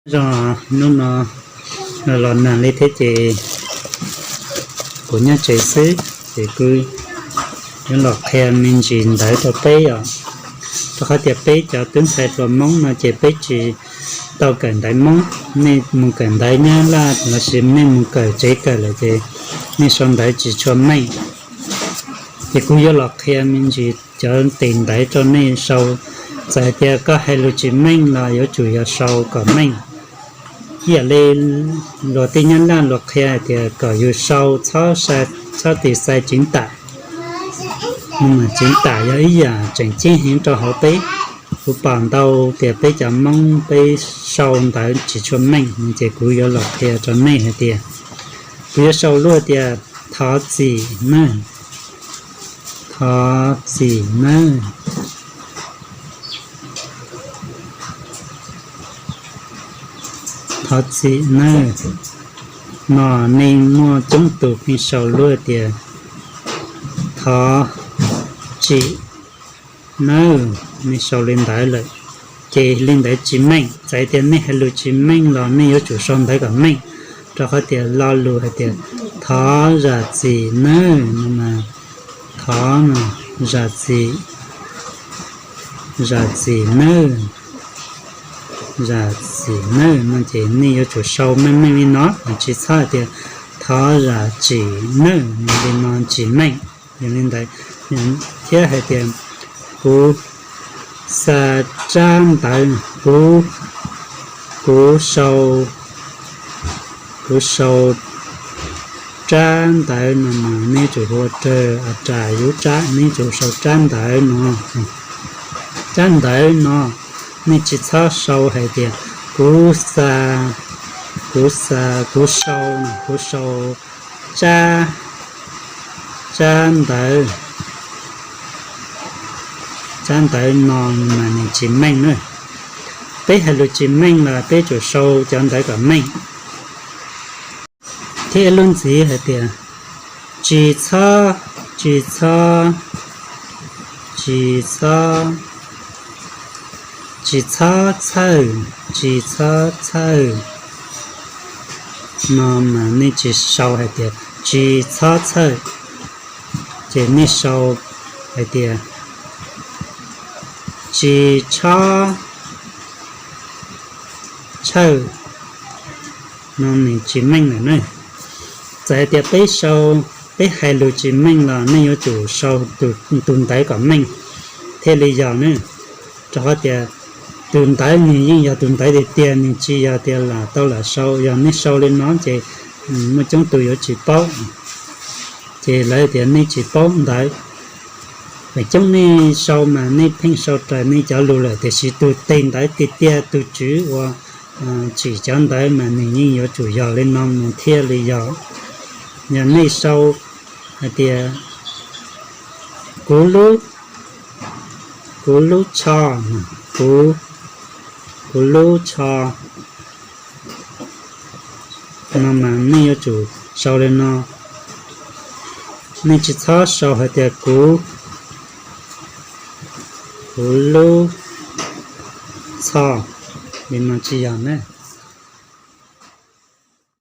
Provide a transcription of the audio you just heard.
Zoo, hnub no los nag li thiab ces kuv nyob tsev xwb ces kuv yuav los qhia me ntsis ntawv rau peb os. Rau qhov tias peb cov tub ntxhais hluas Hmoob no ces peb tsis tau kawm ntawv Hmoob. Nej mus kawm ntawv Nyab Laj lossis nej mus kawm tsev kawm lawm ces nej sau ntawv tsis tshua meej. Ces kuv yuav los qhia me ntsis cov tes ntawv rau nej sau. Txawm hais tias koj hais lus tsis meej los yuav tsum yog sau kom meej. Ib yam li luag tej Nyab Laj luag qhia hais tias kom yus sau txhob, txhob tis xais chính tả. Chính tả yog ib yam tseem ceeb heev rau hauv peb. Kuv pom ntau tias peb cov Hmoob peb sau ntawv tsis tshua meej, ces kuv yuav los qhia rau nej hais tias, kuv yuav sau lub tias thov txim nawb, thov txim nawb, thov txim nawb. No nej muaj coob tus pheej sau lub tias thov txim nawb, nej sau li ntawd lawm, ces li ntawd tsis meej. Txawm tias nej hais lus tsis meej los nej yuav tsum sau ntawv kom meej, rau qhov tias lo lus hais tias thov zam txim nawb no mas, thov zam txim, zam txim nawb, zam txim nawb no ces nej yuav tsum sau meej meej li no, tsis txhob hais tias thov zam txim nawb li no tsis meej. Yog li ntawd, thiab hais tias kuv xa tsab ntawv, kuv, kuv sau, kuv sau tsab ntawv no mas nej tsum hu ua ras yub tsab, nej tsum sau tsab ntawv no, tsab ntawv no. Nej tsis txhob sau hais tias kuv xa, kuv xa, kuv sau, kuv sau tsab, tsab ntawv, tsab ntawv no mas nws tsis meej na. Peb hais lus tsis meej los peb tsum sau cov ntawv kom meej. Thiab ib lub ntxiv hais tias tsis txhob, tsis txhob, tsis txhob, tsis txhob txhawj, tsis txhob txhawj no mas nej tsis sau hais tias tsis txhob txhawj, ces nej sau hais tias tsis txhob txhawj no nws tsis meej lawm na. Txawm hais tias peb sau, peb hais lus tsis meej los nej yuav tsum sau tus ntawv kom meej thiaj li yog na. Rau qhov tias tus ntawv nws yeej yog tus ntawv tiag tiag, nws tsis yog tias lam tau lam sau. Yog nej sau li no ces muaj coob tus yuav tsis paub, ces lawv tias nej tsis paub ntawv. Feem coob nej sau mas nej pheej sau raws nej cov lus lawm, tiam sis tus tes ntawv tiag tiag tus tswv uas tsim cov ntawv mas nws yeej yuav tsum yog li no nws thiaj li yog. Yog nej sau hais tias kuv lub, kuv lub tsho, kuv, kuv lub tsho no mas nej yuav tsum sau li no. Nej tsis txhob sau hais tias kuv, kuv lub tsho li no tsis yog na.